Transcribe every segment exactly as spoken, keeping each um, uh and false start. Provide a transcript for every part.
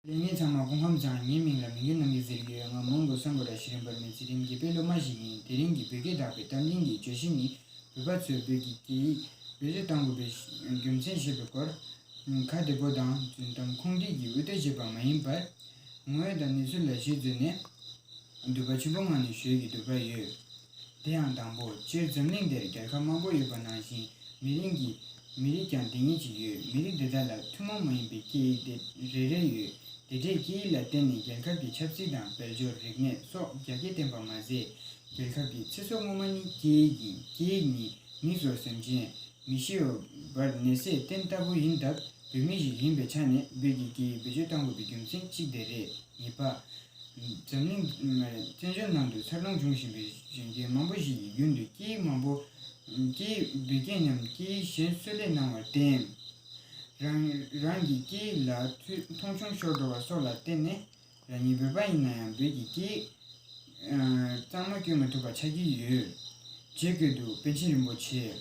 ལགས། ངེད་ཚང་མ་སྐུ་ཁམས་བཟང་། ངའི་མིང་ལ་མི་རྒན་རྣམ་རྒྱལ་ཟེར་གྱི་ཡོད། ང་མོན་གྷོ་སམ་བྷོ་ཊ་གཞི་རིམ་བར་མའི་འཛིན་རིམ་བརྒྱད་པའི་སློབ་མ་ཞིག་ཡིན། དེ་རིང་གི་བོད་སྐད་དག་པའི་གཏམ་གླེང་གི་བརྗོད་གཞི་ནི། བོད་པ་ཚོས་བོད་ཀྱི་སྐད་ཡིག་བེད་སྤྱོད་གཏང་དགོས་པའི་རྒྱུ་མཚན་ཞེས་པའི་སྐོར། ཁ་བདེ་པོ་དང་རྫུན་གཏམ་ཁུངས་འདེད་ཀྱིས་འུར་བསྟོད་བྱས་པ་མ་ཡིན་པར། ངོ་བོ་དང་གནས་ཚུལ་ལ་གཞི་བཟུང་ནས། འདོད་པ་ཆེན་པོ་ངང་ནས་ཞུ་ཡས་ཀྱི་འདོད་པ་ཡོད། དེ་ཡང་དང་པོ། སྤྱིར་འཛམ་གླིང་འདིར་རྒྱལ་ཁབ་མང་པོ་ཡོད་པ་ནང་བཞིན། མི་རིགས་ཀྱི་མི་རིགས་ཀྱང་དེ་སྙེད་ཅིག་ཡོད། མི་རིགས་དེ་དག་ལ་ཐུན་མོང་མ་ཡིན་པའི་སྐད་ཡིག་དེ་རེ་རེ་ཡོད། དེ་འདྲའི་སྐད་ཡིག་ལ་བརྟེན་ནས་རྒྱལ་ཁབ་ཀྱི་ཆབ་སྲིད་དང་དཔལ་འབྱོར། རིག་གནས་སོགས་རྒྱ་སྐྱེད་བསྟན་པ་མ་ཟད། རྒྱལ་ཁབ་ཀྱི་ཚེ་སྲོག་ངོ་མ་ནི་སྐད་ཡིག་ཡིན། སྐད་ཡིག་ནི་མི་སོགས་སེམས་ཅན་མི་ཤི་བར་ནད་སེལ་རྟེན་ལྟ་བུ་ཡིན་སྟབས། བོད་མི་ཞིག་ཡིན་པའི་ཆ་ནས་བོད་ཀྱི་སྐད་ཡིག་བེད་སྤྱོད་གཏང་དགོས་པའི་རྒྱུ་མཚན་གཅིག་དེ་རེད། གཉིས་པ། འཛམ་གླིང་། བཙན་བྱོལ་ནང་དུ་འཚར་ལོངས་བྱུང་བཞིན་པའི་གཞོན་སྐྱེས་མང་པོ་ཞིག་གིས་རྒྱུན་དུ་སྐད་ཡིག་མང་པོ། སྐད་ཡིག་བོད་སྐད་ནམ་སྐད་ཡིག་གཞན་སུས་ལས་གནང་བར་བརྟེན། རང་རང་གི་སྐད་ཡིག་ལ་ཐུ་མཐོང་ཆུང་ཤོར་འགྲོ་བ་སོགས་ལ་བརྟེན་ནས། རང་ཉིད་བོད་པ་ཡིན་ན་ཡང་བོད་ཀྱི་སྐད་ཡིག་གཙང་མ་བསྐྱོན་མ་ཐུབ་པ་ཆགས་ཀྱི་ཡོད། རྗེ་བཀོད་འདུག་པཎ་ཆེན་རིན་པོ་ཆེས།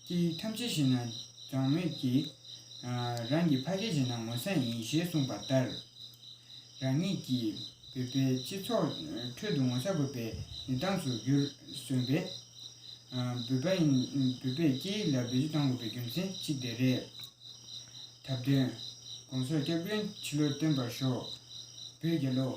སྐད་ཡིག་ཐམས་ཅད་ཤེས་ན་མཛངས་མོའི་སྐད། རང་གི་ཕ་སྐད་བྱས་ན་ངོ་ཚ་ཡིན་ཞེས་གསུངས་པ་ལྟར། རང་ཉིད་ཀྱིས་བོད་པའི་སྤྱི་ཚོགས་ཁྲོད་དུ་ངོ་ཚ་དགོས་པའི་གནས་སྟངས་སུ་གྱུར་སོང་བས། བོད་པ་ཡིན། བོད་པའི་སྐད་ཡིག་ལ་བེད་སྤྱོད་གཏང་དགོས་པའི་རྒྱུ་མཚན་གཅིག་དེ་རེད། ཐབས་འདོན། ༸གོང་ས་༸སྐྱབས་མགོན་ཕྱི་ལོ་བརྟན་པར་ཤོག་བོད་རྒྱལ་ལོ།